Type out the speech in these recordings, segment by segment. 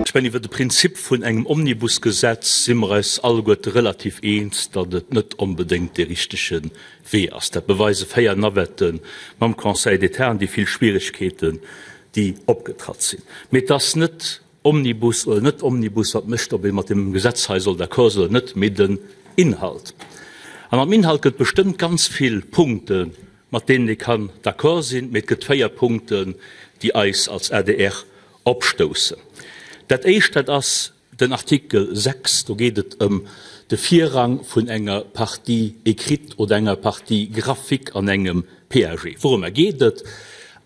Ech mengen, iwwer de Prinzip vun engem Omnibusgesetz si mer eis alleguerte relativ eens, datt et net onbedéngt dee richtege Wee ass. Dat beweise 4 Navette mam Conseil d'État an déi vill Schwierigkeeten, déi opgetratt sinn. Mee et ass net Omnibus oder net Omnibus wat mécht, ob ee mat deem Gesetz hei soll d'accord sinn oder net, mee den Inhalt. An am Inhalt gëtt bestëmmt ganz vill Punkten, mat deenen ee kann d'accord sinn, mee et gëtt 4 Punkten, déi eis als adr opstoussen. Dat éischt, dat ass den Artikel 6, do geet et ëm de Virrang vun enger Partie écrite oder enger Partie graphique an engem PAG. Wourëmmer geet et?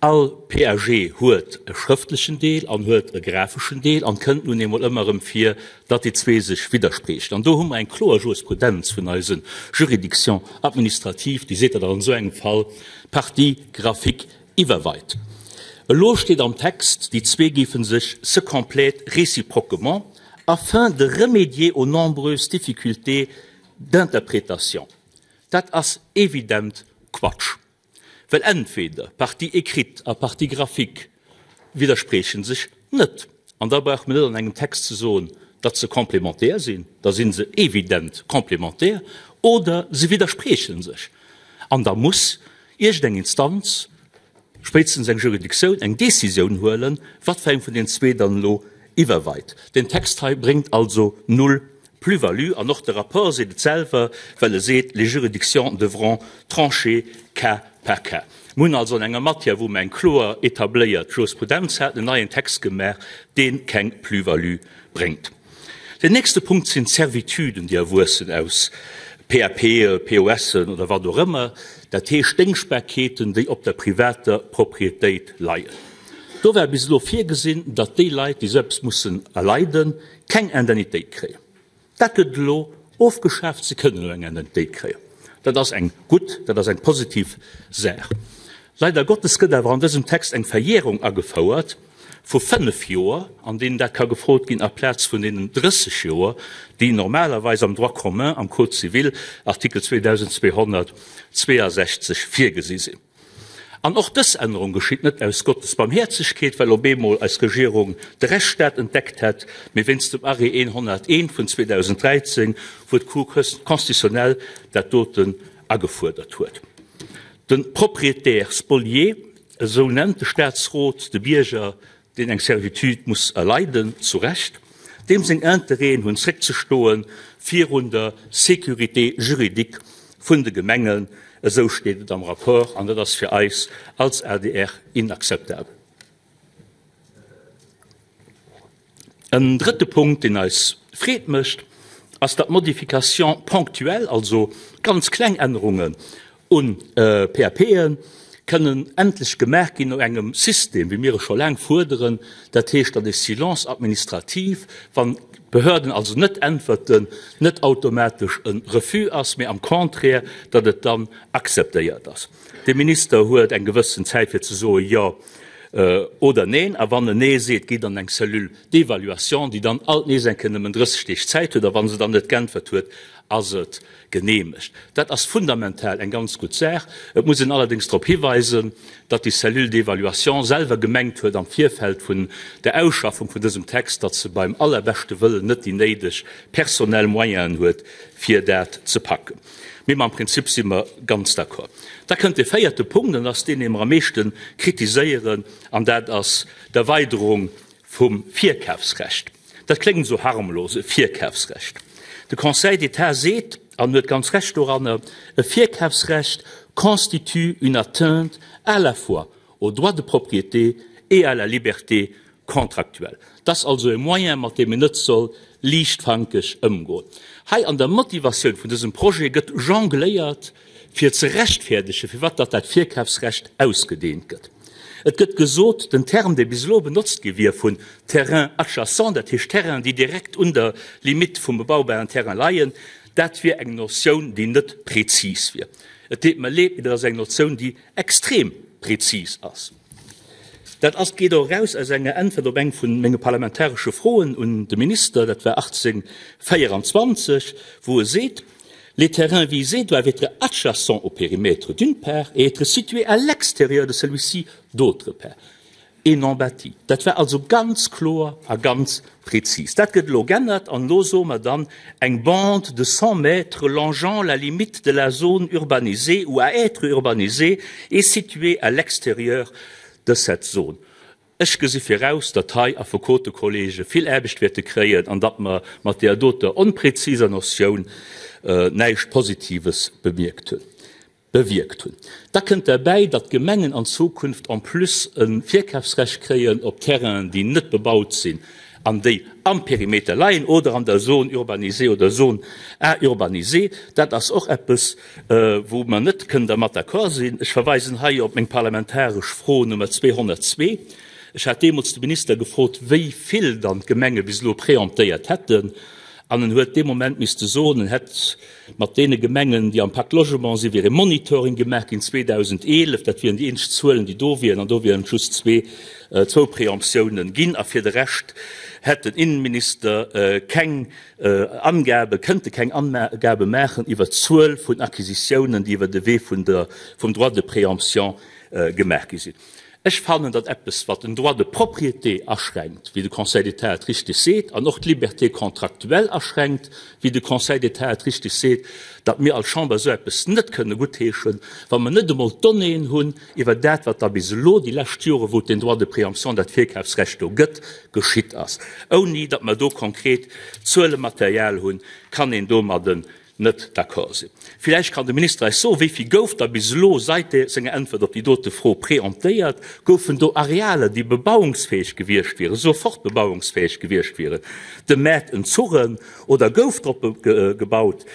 All PAG huet e schrëftlechen Deel an huet e grafeschen Deel an kënnt nun eemol ëmmer erëm vir, datt déi zwee sech widderspriechen. An do hu mer eng kloer Jurisprudenz vun eise Juridiction administrative, déi seet, datt an esou engem Fall d'Partie graphique iwwerweit. Elo steet am Text, déi zwee géife sech se complètent réciproquement afin de remédier aux nombreuses difficultés d'interprétation. Dat ass evident Quatsch, well entweder d'Partie écrite a Partie graphique widdersprieche sech net, an da brauche mir net an engem Text ze soen, datt se complémentaire sinn, da si se evident complémentaire, oder se widdersprieche sech, an da muss iergendeng Instanz, spéitstens eng Juridictioun, eng Décisioun huelen, wat fir eng vun den zwee dann elo iwwerweit. Den Text hei bréngt also null Plus-value an och de Rapport seet et selwer, well e seet, les juridictions devront trancher cas par cas. Mir hunn also an enger Matière, wou mer eng kloer etabléiert Jurisprudenz haten, en neien Text gemaach, dee keng Plus-value bréngt. Den nächste Punkt sinn d'Servituden, déi erwuessen aus PAPe, POSen oder wat och ëmmer, dat heescht Déngschtbarkeeten, déi op der privater Propriétéit leien. Do war bis elo virgesinn, datt déi Leit, déi esou eppes mussen erleiden, keng Indemnitéit kréien. Dat gëtt elo ofgeschaaft, se kënnen elo eng Indemnitéit kréien. Dat ass eng gutt, dat ass eng positiv Saach. Leider Gottes gëtt awer an dësem Text eng Verjährung agefouert vu 5 Joer, an deenen dat ka gefrot ginn, aplaz vun deenen 30 Joer, déi normalerweis am Droit commun, am Code civil, Artikel 2262, virgesi sinn. An och dës Ännerung geschitt net aus Gottes Barmhäerzegkeet, well op eemol eis Regierung de Rechtsstaat entdeckt hätt, mee wéinst dem Arrêt 101 vun 2013, wou d'Cour constitutionnelle dat doten agefuerdert huet. De Propriétaire spolié, esou nennt de Staatsrot de Bierger, deen eng Servitude muss erleiden, zu Recht, deem seng Interêten hunn zréckzestoe virun der Sécurité juridique vun de Gemengen, esou steet et am Rapport, an dat ass fir eis als adr inakzeptabel. En drëtte Punkt, deen eis Freed mécht, ass, datt Modifications ponctuelles, also ganz kleng Ännerungen un PAPen, kënnen endlech gemaach ginn no engem System, wéi mir e scho laang fuerderen, dat heescht, datt e Silence administratif, wann d'Behörden also net äntwerten, net automatesch e Refus ass, mee am Contraire, datt et dann akzeptéiert ass. De Minister huet eng gewëssen Zäit fir ze soe Jo oder Neen. A wann en Nee seet, geet an eng Cellule d'évaluation, déi dann alt nees eng Kéier nëmmen 30 Deeg Zäit huet. A wa se dann net geäntwert huet, ass et geneemegt. Dat ass fundamental eng ganz gutt Saach. Et muss een allerdéngs drop hiweisen, datt déi Cellule d'évaluation selwer gemengt huet am Virfeld vun der Ausschaffung vun dësem Text, datt se beim allerbeschte Wëllen net déi néideg personell Moyenen huet, fir dat ze packen. Mee mam Prinzip si mer ganz d'accord. Da kënnt dee véierte Punkt, an dat ass deen, dee mer am meeschte kritiséieren, an dat ass d'Erweiderung vum Virkafsrecht. Dat kléngt esou harmlos, e Virkafsrecht. De Conseil d'État seet, an huet ganz Recht doranner, e Virkafsrecht constitue une atteinte à la fois au droit de propriété et à la liberté contractuelle. Et ass also e Moyen, mat deem een net soll liichtfankeg ëmgoen. Hei an der Motivatioun vun dësem Projet gëtt jongléiert, fir ze rechtfäerdegen, firwat datt dat Virkafsrecht ausgedehnt gëtt. Et gëtt gesot, den Term, dee bis elo benotzt gi wier, vun Terrain adjacent, dat heescht Terrainen, déi direkt un der Limite vum bebaubaren Terrain leien, dat wier eng Notioun, déi net prezis wier. Et deet mer leed, mee dat ass eng Notioun, déi extrem prezis ass. Dat ass, geet och eraus aus enger Äntwert op eng vu menge parlamentaresche Froen un de Minister, dat war 1824, wou e seet, Les terrains visés doivent être adjacents au périmètre d'une part et être situés à l'extérieur de celui-ci d'autre part. et non bâti. Dat war also ganz kloer a ganz prezis. Dat gëtt elo g'ännert an elo soe mer dann eng bande de 100 mètres longeant la limite de la zone urbanisée ou à être urbanisée et située à l'extérieur de cette zone. Ech gesi viraus, datt hei Affekotekollege vill Aarbecht wäerte kréien an datt mer mat deeër doter onpreziser Notioun näischt Positives bemierkt hunn, bewierkt hunn. Da kënnt derbäi, datt d'Gemengen an Zukunft en plus e Virkafsrecht kréien op Terrainen, déi net bebaut sinn an déi am Perimeter leien oder an der Zone urbanisée oder Zone à urbaniser. Dat ass och eppes, wou mer net kënnen dermat d'accord sinn. Ech verweisen hei op meng parlamentaresch Fro Nummer 202. Ech hat deemools de Minister gefrot, wéi vill dann d'Gemenge bis elo préemptéiert hätten, an en huet dee Moment misste soen, en hätt mat deene Gemengen, déi am Pacte Logement sinn, wier e Monitoring gemaach ginn 2011, dat wieren déi eenzeg Zuelen, déi do wieren, an do wieren et just zwee, zwou Préemptiounen ginn, a fir de Rescht hätt den Innenminister keng Angabe, kënnte keng Angabe maachen iwwert d'Zuel vun Acquisitiounen, déi iwwer de Wee vun der, vum Droit de préemption gemaach gi sinn. Ech fannen, datt eppes, wat den Droit de propriété aschränkt, wéi de Conseil d'État et richteg seet, an och d'Liberté contractuelle aschränkt, wéi de Conseil d'État et richteg seet, datt mir als Chamber esou eppes net kënne guttheeschen, wa mer net emol d'Donnéeën hunn iwwer dat, wat da bis elo déi lescht Jore, wou et den Droit de préemption, dat Virkafsrecht do gëtt, geschitt ass. Ouni datt mer do konkret Zuelematerial hunn, kann een domadden net d'accord sinn. Villäicht kann de Minister eis soen, wéi vill gouf da bis elo, sait senger Äntwert op déi dote Fro, préemptéiert? Goufen do Arealer, déi bebauungsfäeg gewiescht wieren, sofort bebauungsfäeg gewiescht wieren, dem Maart entzuchen oder gouf drop gebaut?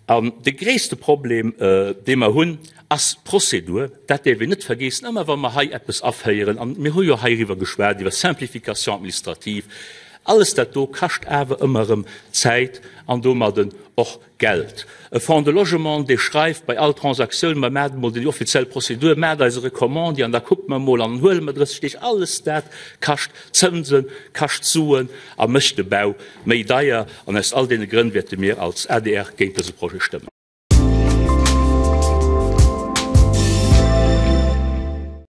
An de gréisste Problem, dee mer hunn, ass d'Prozedur. Dat däerf een net vergeessen, ëmmer wa mer hei eppes aféieren, an mir hu jo heiriwwer geschwat, iwwer Simplification administrative, alles dat do kascht awer ëmmer erëm Zäit an domadden och Geld. E Fonds de logement, dee schreift bei all Transaktioun, mer maachen emol déi offiziell Prozedur, maacht eis e Recommandé an da kucke mer emol an dann huele mer 30 Deeg, alles dat kascht Zënsen, kascht Suen a mécht de Bau méi deier. An aus all deene Grënn wäerte mir als adr géint dëse Projet stëmmen.